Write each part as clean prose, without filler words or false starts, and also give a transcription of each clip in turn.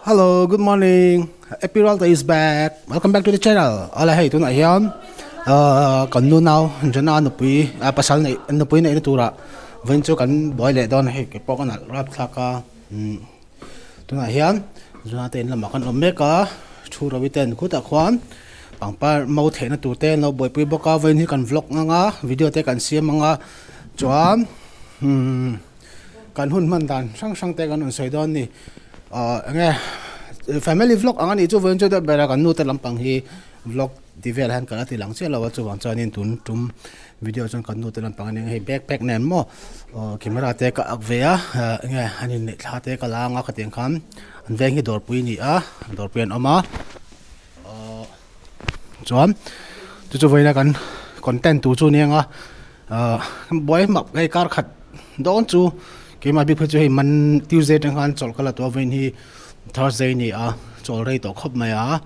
Hello good morning Happy Ralta is back welcome back to the channel awle hei tunah hian ahh kan nu nau Jana nupui ah pasal neih nupui neihna turah vawiin chu kan buai leh dawn a hei keipawh ka nalh rap thlak a umm tunah hian Jana te in lamah kan awm mek a thu ro ten khutah khuan pangpar mau theihna tur te an lo buaipui bawk a vawiin hi kan vlog ang a video te kan siam ang a chuan umm. Kan hun hman dan hrang hrang te kan rawn sawi dawn a ni. Ahh eng nge family vlog ang a nih chu vawiin chu deuh ber a kan nu te lampang hi vlog ti vel hian ka la ti lang chiah lo a chuvang chuanin tun tum video chuan kan nu te lampang a nia hei backpack nen maw aw camera te ka ak ve a ah eng nge an inneih thla te ka la ang a khatiang khan an veng hi dawrpui a ni a dawrpui an awm a aw chuan chu chu vawiin a kan content tur chu a ni ang a. Ahh buai mak hei kar khat dawn chu keimah bik phei chu hei man Tuesday atang khan chawlh ka la tawh a vawiin hi Thursday a ni a chawl rei tawh khawp mai a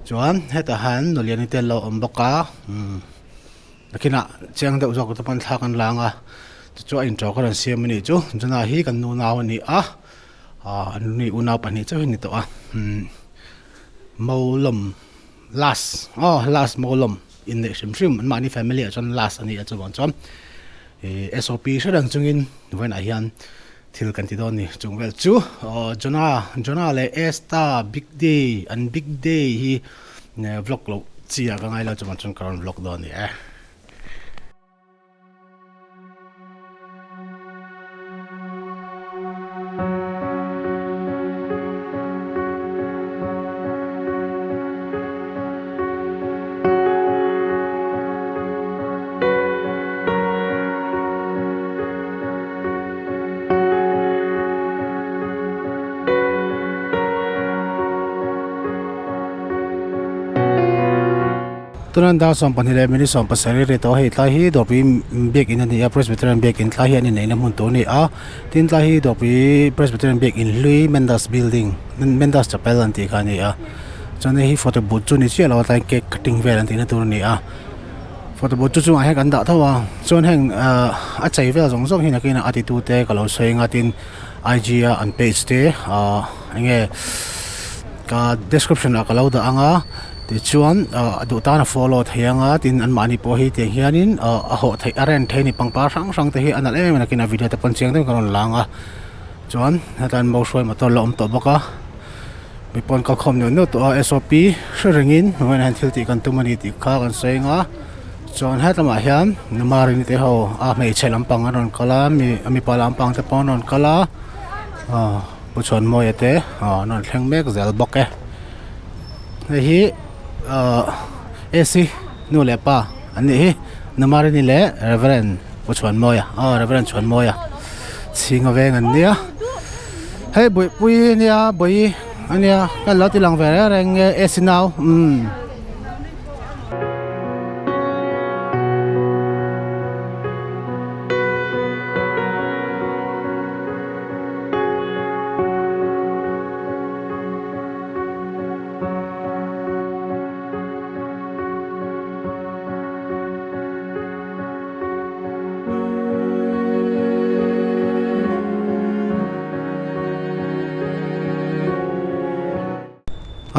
chuan hetah hian nuliani te an lo awm bawk a umm nakinah chiang deuh zawk te pawn thla kan la ang a tichuan a intro ka rawn siam a nih chu Jona hi kan nu nau a ni a ahh an ni unau pahnih chauh hi a ni tawh a umm Maulawm. Last aw last maw lawm inneih hrim hrim an mahni family ah chuan last a ni a chuvang chuan ih SOP hre reng chungin vawiinah hian thil kan ti dawn a ni chung vel chu aw Jonah Jonah leh Esther big day an big day hi vlog loh chi ah ka ngai lo chuvang chuan ka rawn vlog dawn a ni e. Tunan dar 12 leh minute 17 ri tawh a hei tlai hi dawrpui biakin a ni a Presbyterian biakin tlai hi an inneihna hmun tur a ni a tin tlai hi dawrpui Presbyterian biakin hlui Mendas building Mendas chapel an tih kha a ni a chuan hei hi photo booth chu ni chiah lo a tlai cake cutting vel an tihna tur a ni a photo booth chu chungah hian kan dah tho a chuan heng ahh a chei vel zawng zawng hi nakinah a titu te ka lo sawi ang a tin I G a an page te ahh eng nge ka description ah ka lo dah ang a tichuan ah duh tan a follow thei ang a tin anmahni pawh hi tiang hianin ah a hawh theih a rent theih a ni pangpar hrang hrang te hi a nalh em em a nakinah video te pawn chiang deuhin ka rawn lang a chuan hetlai an bo hruai motor la awm tawh bawk a mi pawn kal khawm neuh neuh tawh a S O P hre rengin vawiinah hian thil tih kan tum a ni tih kha kan sawi ang a chuan hetlamah hian Marini te ho a hmeichhe lampang an rawn kal a mi mipa lampang te pawh an rawn kal a ah. Pu Chhuanmawia te aw an rawn thleng mek zel bawk e hei hi ahh A_C nu leh pa an nih hi Numarini leh Reverend Pu Chhuanmawia aw Reverend Chhuanmawia chhinga veng an nia hei bawihpui ania bawihi ania ka lo ti lang ve reng reng nge A_C nau umm.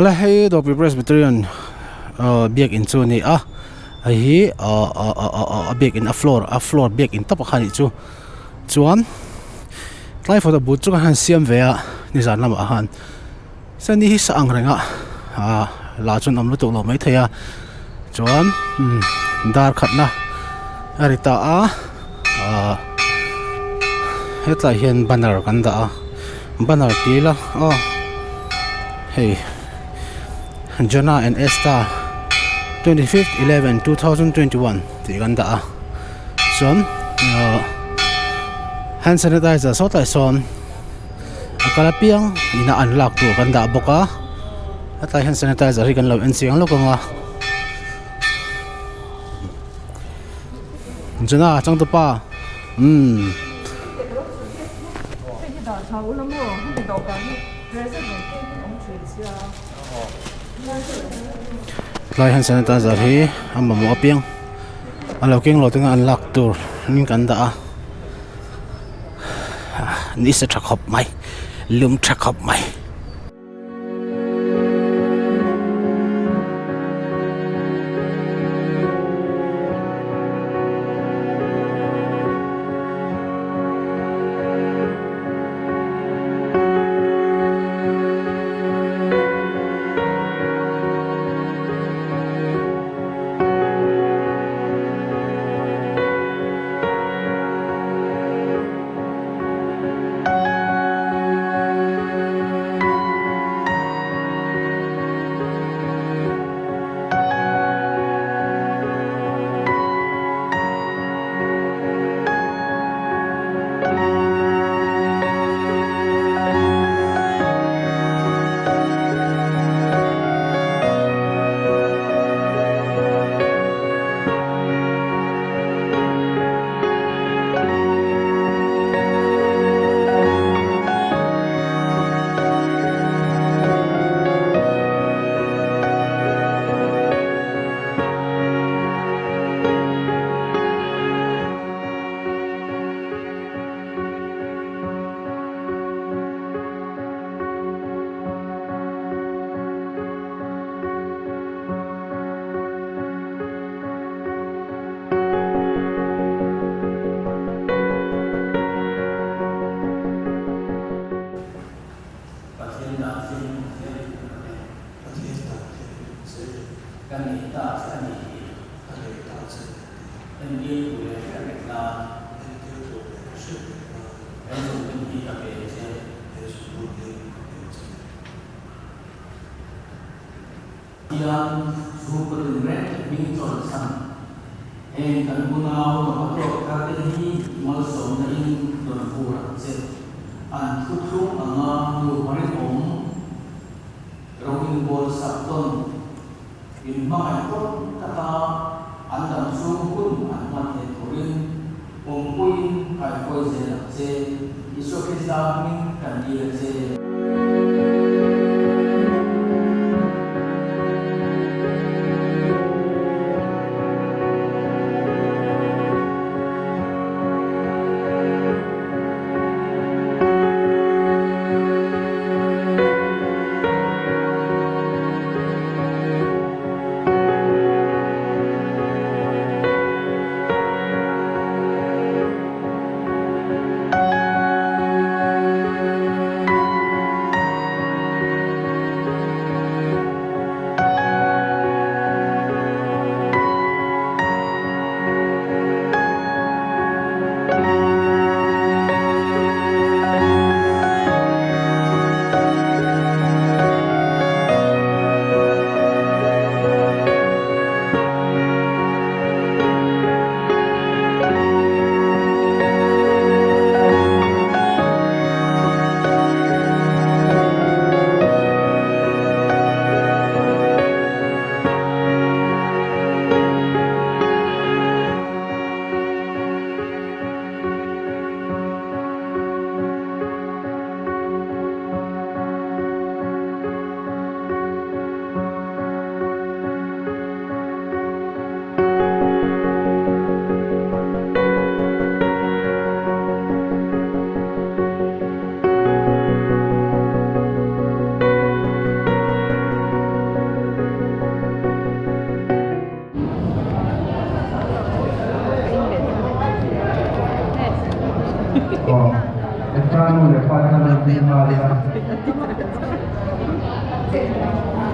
Ala hei Dawrpui Presbyterian ah biakin chu a ni a hei hi ah ah ah a biakin a floor a floor biakin tawp a kha nih chu chuan. Tlai photo booth chu kan han siam ve a nizan lamah khan seni hi sa ang reng a ah la chuan awm lutuk lo maithei a chuan umm dar khatna a ri ta a ah hetlai hian banner kan dah a banner tih ila aw hei Jonah and Esther 25th 11 2021 tih kan dah a chuan ahh hand sanitizer sawtlai sawn a kal apiang ina an lak tur kan dah bawk a hetlai hand sanitizer hi kan lo en chiang lawk ang a Jonah changtupa umm. Tlai hand sanitizer hi a mamawh apiang. A lo keng lo ten an lak tur in kan dah a ni se tha khawp mai lum tha khawp mai. te kan en che. Hian chhungkaw tinreng hming chawlhsan heng kan unau nupa tawk thar te hi malsawmna in rawn vur ang che. An thuthlung anga nupa rinawm ro inbualsak tawn in hmangaih tawn taka an dam chhung hun an hman theih turin awmpuiin kaihruai zel ang che. Isua Krista hming kan dil a che.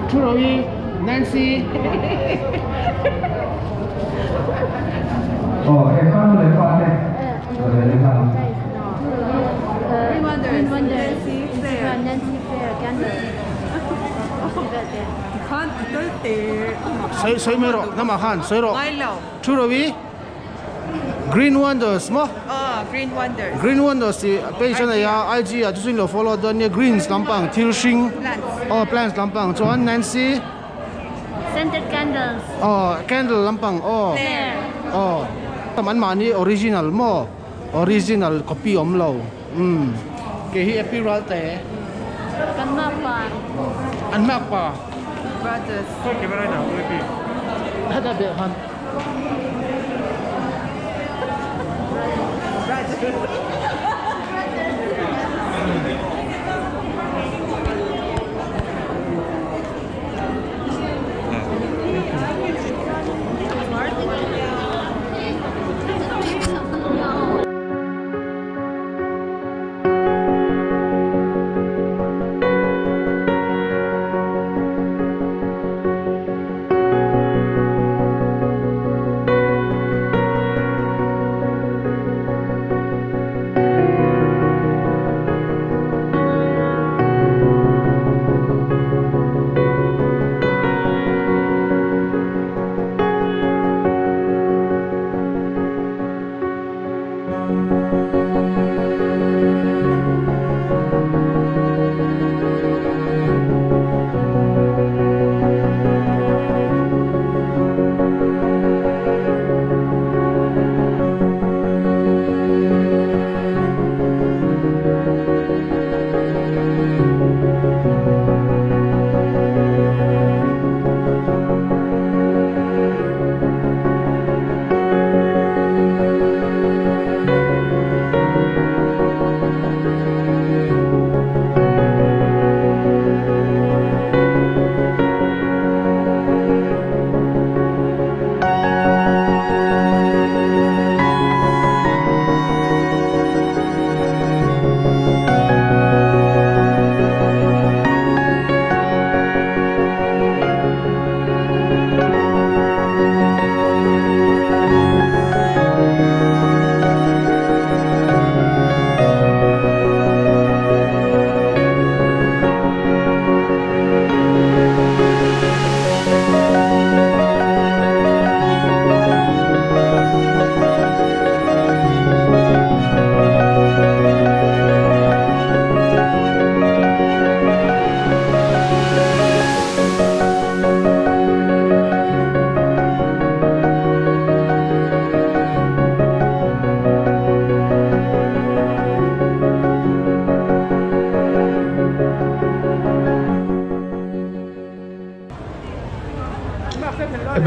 Thu ro i Nancy. Sawi sawi mai rawh namah khan sawi rawh Thu ro i Green Wonders maw Green Wonders tih page a nei a IG ah chu chu in lo follow dawn nia greens lampang thil hring aw plants lampang chuan Nancy Scented candles. Aw candle lampang aw aw an mahni original maw original copy awm lo umm kei hi Epi Ralte Kan makpa. An makpa. Brothers. Heta beh khan.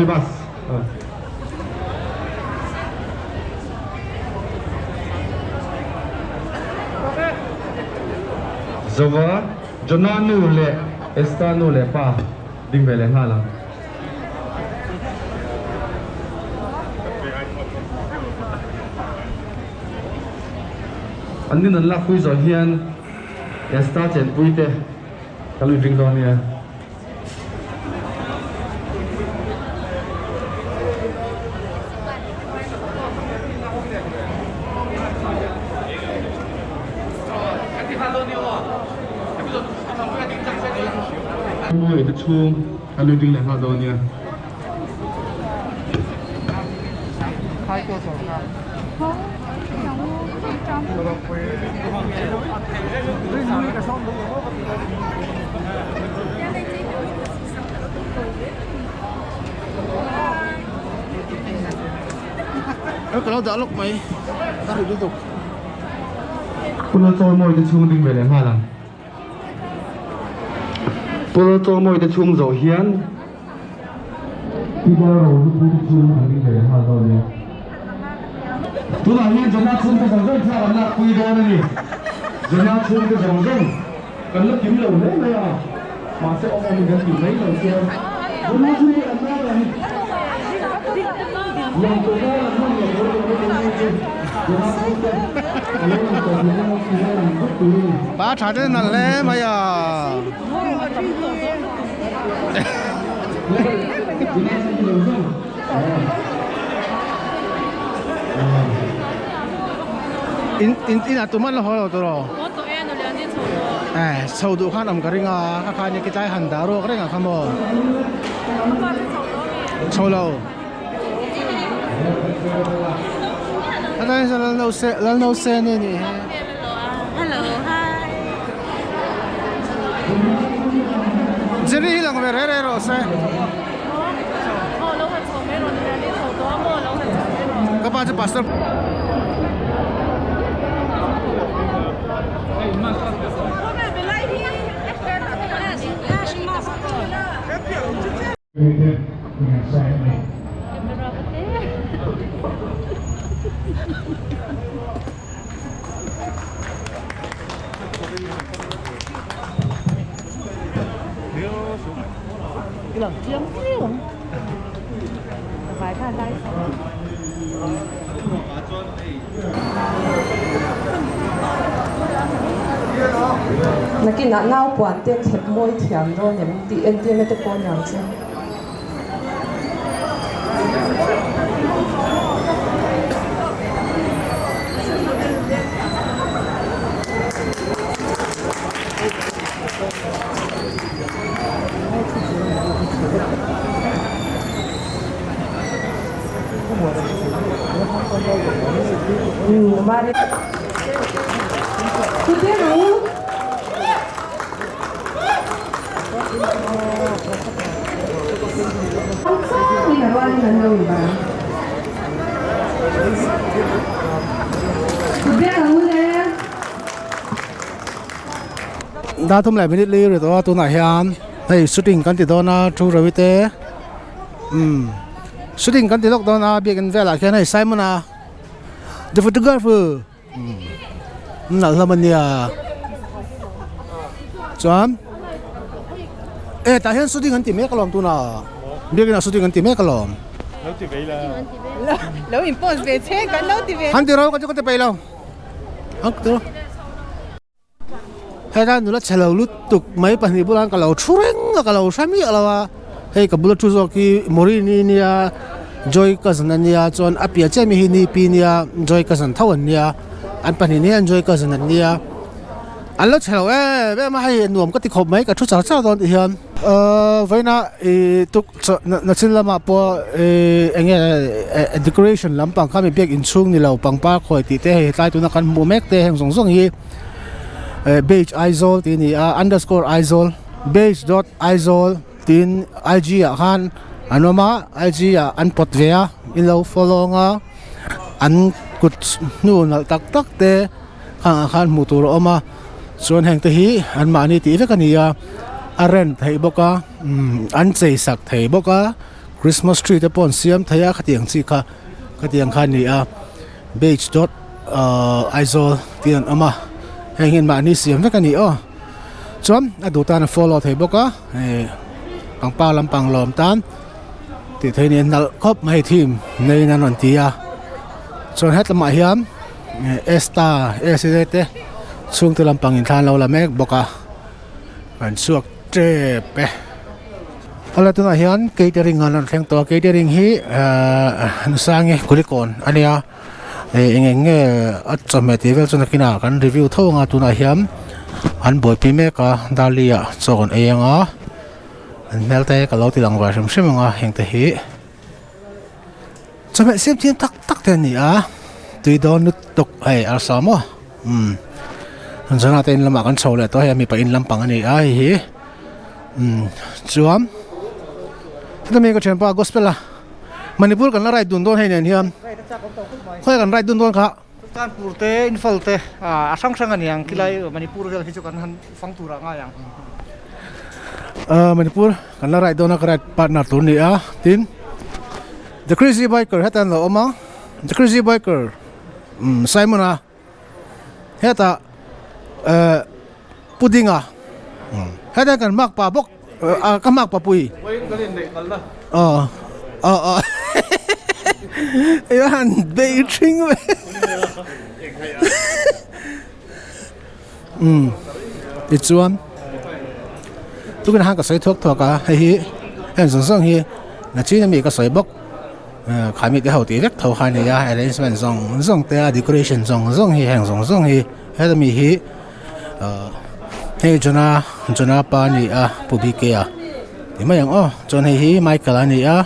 Bebas. Zova, Jonah nu leh Esther nu leh pa ding ve leh nghal ang. An nin an lakpui zawh hian Esther chenpui te ka lo inring dawn nia. Mawi te chhung a lui ding leh nghal dawn nia. Ka lo dah lawk mai ka ri lutuk. Pula chaw mawi te chhung ding ve leh nghal ang. Pula chaw mawi te chhung zawh hian Pi Dal ro lu pu te chhung an ding ve leh nghal dawn nia. Tunah hian Jonah chhungte zawng zawng thla kan lakpui dawn a ni. Jonah chhungte zawng zawng kan la kim lo hle mai a, mahse awm awmin kan tih mai lo chuan Jonah chhungte kan la ang. Lang tawh nan an hman loh dawn lo a ni chu Jonah chhungte a lo lang tawh thei dawn si hian an vek tur a ni. Pa tha te nalh hle mai a. In in inah tuman la haw lo tur aw. Eh chho duh khan awm ka ring a kha khan i tlai han dah ruak reng ang kha maw. Chho lo. Lalno se ni hi. Hello hi. Jerry hi lang ve re re rawh se. Ka pa chu pastor. Nakinah naupuan te khep mawi thiam dawn em tih entirna te pawh a niang che. Dar thum leh minute li ri tawh a tunah hian hei shooting kan ti dawn a thu rawi te umm shooting kan ti lawk dawn a biakin velah khian hei Simon a the photographer. Nalh hlawm a nia chuan e tah hian shooting an ti mek alawm tuna biakin ah shooting an ti mek alawm lo ti ve la lo in post ve che kan lo ti ve han ti ro ka chu ka ti peih lo han ti ro heta nula chhe lo lutuk mai pahnih bulah hian ka lo thu reng a ka lo hre miah lo a hei ka bula thu zawk hi Morini nia Joy cousin a nia chuan a piah chiah mi hi ni pi nia Joy cousin tho an nia an pahnih ni hian Joy cousin an nia an lo chhe lo em em a hei nuam ka ti khawp mai ka thu char char dawn tih hian ahh vawiina ih tuk nachin lamah pawh ih eng nge decoration lampang kha mi biak inchhung ni lo pangpar khawi tih te hei tlai tuna kan hmuh mek te heng zawng zawng hi. Beige Aizawl tih a ni a underscore Aizawl beige dot Aizawl tiin IG ah khan an awm a IG ah an pawt ve a in lo follow ang a an kut hnu nalh tak tak te khangah khan hmuh tur a awm a chuan heng te hi an mahni tih vek a ni a a rent theih bawk a umm an chei sak thei bawk a. Christmas tree te pawh an siam thei a khatiang chi kha khatiang kha a ni a beige dot ahh Aizawl tih an awm a heng hian mahni siam vek a ni aw chuan a duh tan a follow thei bawk a hei pangpar lampang lawm tan tih theih a ni a nalh khawp mai theme neiin an rawn ti a chuan hetlamah hian Esta Esta te chhungte lampang in thla an lo la mek bawk a an chhuak tep e. Awle tunah hian catering an rawn thleng tawh a catering hi ahh Nusangi Kulikawn a nia ih eng eng nge a chawhmeh tih vel chu nakinah kan review tho ang a tunah hian an buaipui mek a Dali ah chaw an ei ang a an hmel te ka lo ti lang ve hrim hrim ang a heng te hi chawhmeh siam thiam tak tak te an ni a tui dawn lutuk hei arsa maw umm zana te in lamah kan chho leh tawh hei a mipa in lampang a ni a hei hi umm chuan heta mi ka thianpa gospel a Manipur kan la ride dun dawn hei nen hian khawi kan ride dun dawn kha. Kanpur te Imphal te a hrang hrang a ni ang khilai Manipur vel hi chu kan han fang tur ah ngai ang. Manipur kan la ride dawn a ka ride partner tur a ni a tin The Crazy Biker heta an lo awm a The Crazy Biker umm Simon a hetah eh Pudding a heta kan mak pa bawk a ka mak pa pui aw aw aw eng han bei thing ve umm tichuan tukin han ka sawi thuak thuak a hei hi heng zawng zawng hi nachin ami ka sawi bawk kha mite ho tih vek tho kha a ni a arrangement zawng zawng te a decoration zawng zawng hi heng zawng zawng hi heta mi hi. Hei Jona Jona pa a ni a Pu BK a ti mai ang aw chuan hei hi Michael a ni a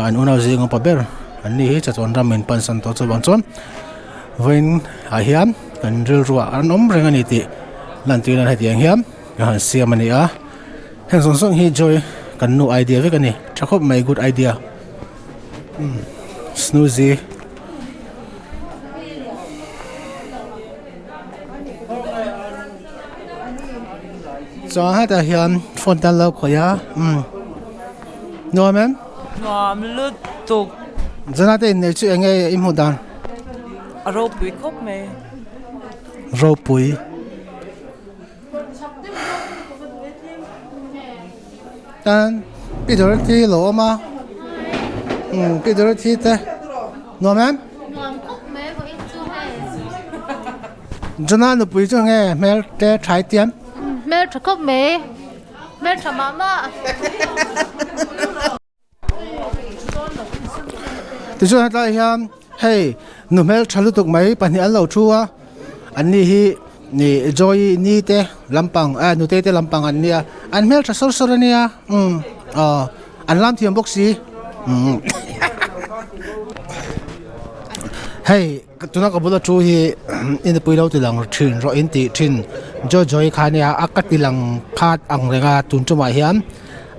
an unau zing upa ber an ni hi chatuan ram in pan san tawh chuvang chuan vawiin ah hian kan rilruah an awm reng a ni tih lantir nan hetiang hian a han siam a ni a heng zawng zawng hi joy kan nu idea vek a ni tha khawp mai good idea snoozy. Chuan hetah hian phone te an lo khawih a umm nuam em? Nuam lutuk. Zana te inneih chu eng nge i hmuh dan? A ropui khawp mai. Ropui. Tan Pi Dorothy lo awm a umm Pi Dorothy te nuam em? Nuam khawp mai vawiin chu hei. Jona nupui chu nge hmel te thai tiam? Hmel tha khawp mai hmel tha mah mah. Tichuan hetlai hian hei nu hmel tha lutuk mai pahnih an lo thu a an ni hi ih joy ni te lampang ah nute te lampang an nia an hmel tha sawr sawr ania umm aw an lam thiam bawk si umm hei tuna ka bula thu hi i nupui lo ti lang thin rawh in tih thin joy joy kha ania a ka ti lang phat ang reng a tun tumah hian.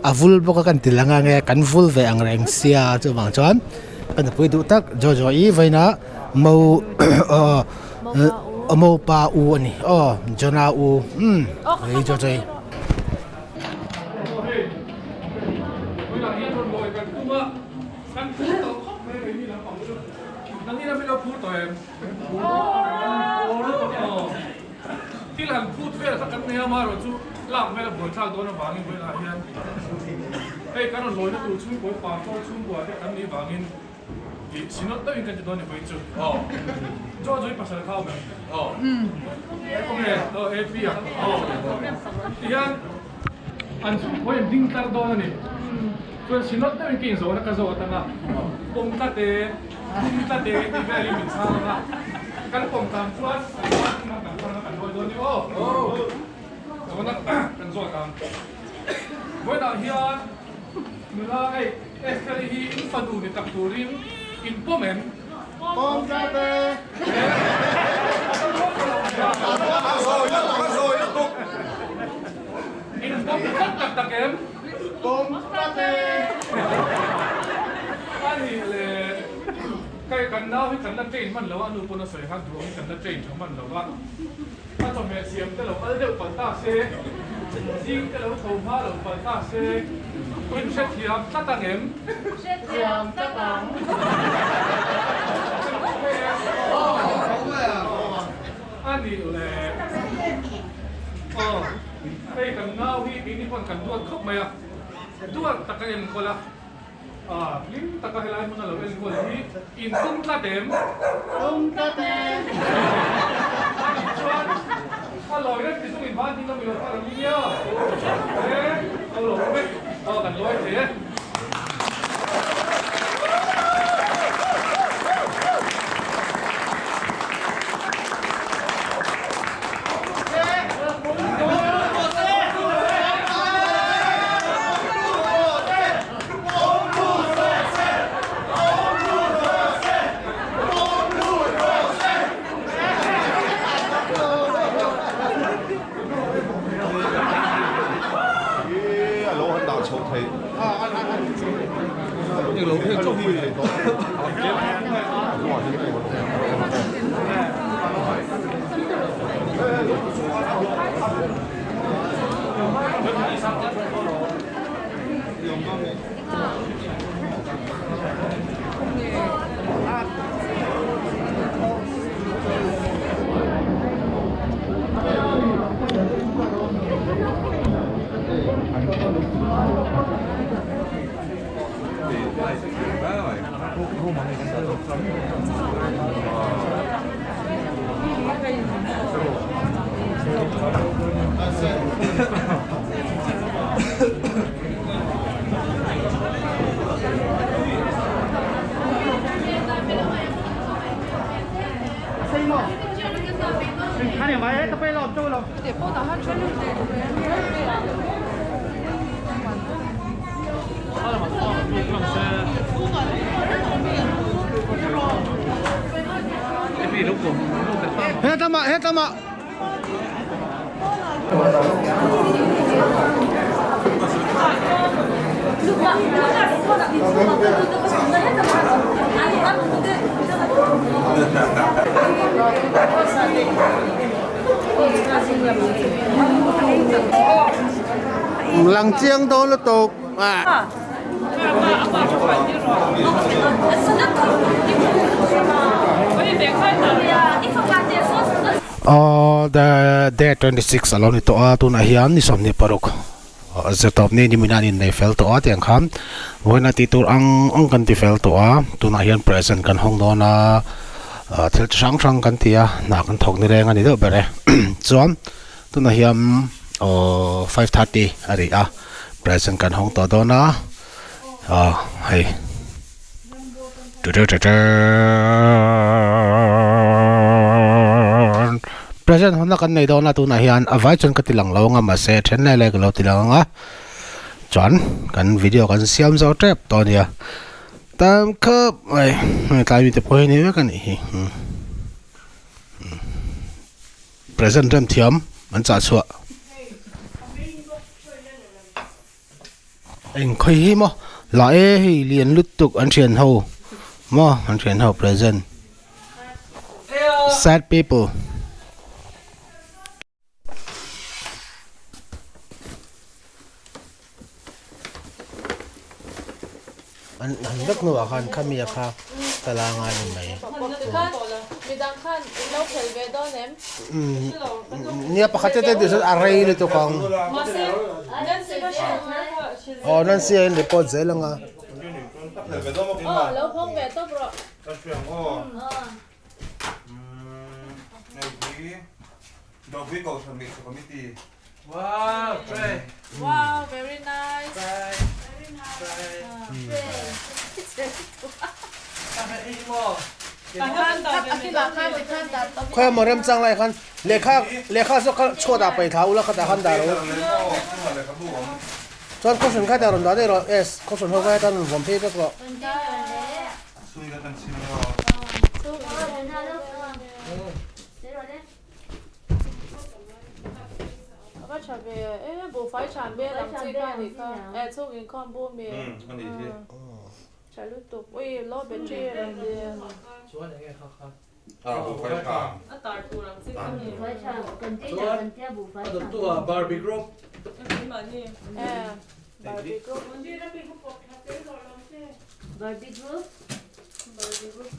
A vul bawk a kan ti lang ang e kan vul ve ang reng sia chuvang chuan ka nupui duh tak Jojo i vawiin ah mo aw mo pa u a ni aw Jonah u umm hei Jojo i. Thil han phut vel kha kan nei a, amaherawh chu lak vel a buaithlak dawn avangin vawiinah hian hei kan rawn lawina tur chhungkawi pastor chhungkua te kan nih vangin ih sinawt deuhin kan ti dawn ni vawiin chu aw Joe Joe i pasal kha awm em aw awm e aw AP a aw tihian an chhungkawi an ding tlar dawn a ni chuan sinawt deuhin ka inzawhna ka zawt ang a pawm tlat e. Kum tla te tih velin min chhang ang a, kan pawm tang chuan kan parking a kan thar a kan hawi dawn ni aw. Chuan kan zawt ang. Vawiinah hian nula hei Esther-i hi in fanu ni tak turin in pawm em? Pawm tla te! In pawm tlat tak tak em? Pawm tla te! A nih leh hei kan nau hi kan la train hman lo a, nu pawn a sawi khan duh angin kan la train tha hman lo a, a chawhmeh siam te lo kal deuh palh ta se, zing te lo tho hma lo palh ta se, In hrethiam tlat ang em? Hrethiam tlat ang. A nih le. Aw, hei kan nau hi keini pawn kan duat khawp mai a, duat tak a enkawl a. A hlim taka helai hmun a lo enkawl hi in tum tlat em? Tum tlat em! A nih chuan a lawi reng ti chung in van ding lam i lo far ang nia. E, a lo awm e. Aw kan lawi thei e. Hetlama hetlama. Lang chiang dawn lutuk a. Aw the day 26 a lo ni tawh a tunah hian ni 26 zirtawp ni nimin an innei fel tawh a tiang khan vawiin a tih tur ang ang kan ti fel tawh a tunah hian present kan hawng dawn a thil chi hrang hrang kan ti a hna kan thawk ni reng a ni deuh ber e chuan tunah hian aw 5:30 a ri a present kan hawng tawh dawn a aw hei present hawnna kan nei dawn a tunah hian a vai chuan ka ti lang lo ang a mahse then lai lai ka lo ti lang ang a chuan kan video kan siam zo tep tawh a nia tam khawp mai hei tlai mite pawh hi ni vek a nih hi present rem thiam an chah chhuah. Eng khawi hi maw la e hei lian lutuk an thian ho maw an thian ho present sad people. An han vek hnuah khan khami a kha ka la ngai ni mai. Nia pakhat te te tih chuan a rei lutuk ang. Aw Nancy a in report zel ang a. Wow, try. Wow, very nice. Try. Very Try. Khawi maw remchang lai khan lehkha lehkha zawk kha chhuat ah paih thla ula khatah khan dah rawh u. Chuan caution kha hetah rawn dah daih rawh yes caution ho kha hetah rawn vawm phei vek rawh. A va tha ve e buhfai than vel ang chi kha anih kha e chhung inkhawm bu mi tha lutuk ui low battery a rawn ni a tar tur ang chi kha ni Barbie group. Barbie group. Barbie group.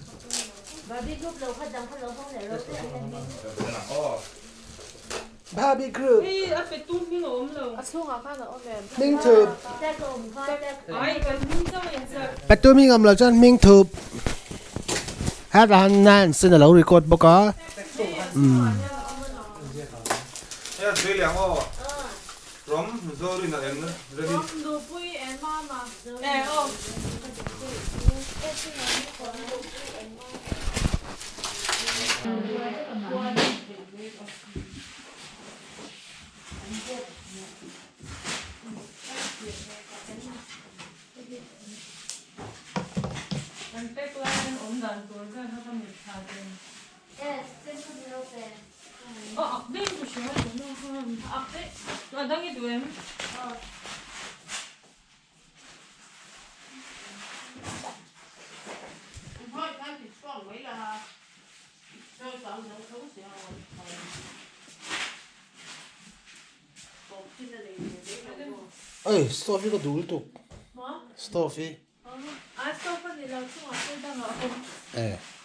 Barbie group lo kha dang kha lo hawng leh ro te an la hming. Barbie group. Hei a pe tu hming a awm lo. A chhungah khan a awm em? Hming thup. Jack a awm kha Jack. Ai kan hming chauh a inziak. Petu hming awm lo chuan hming thup. Hetah han Nance in a lo record bawk a. Umm. Oi stove hi ka duh lutuk stove hi. E.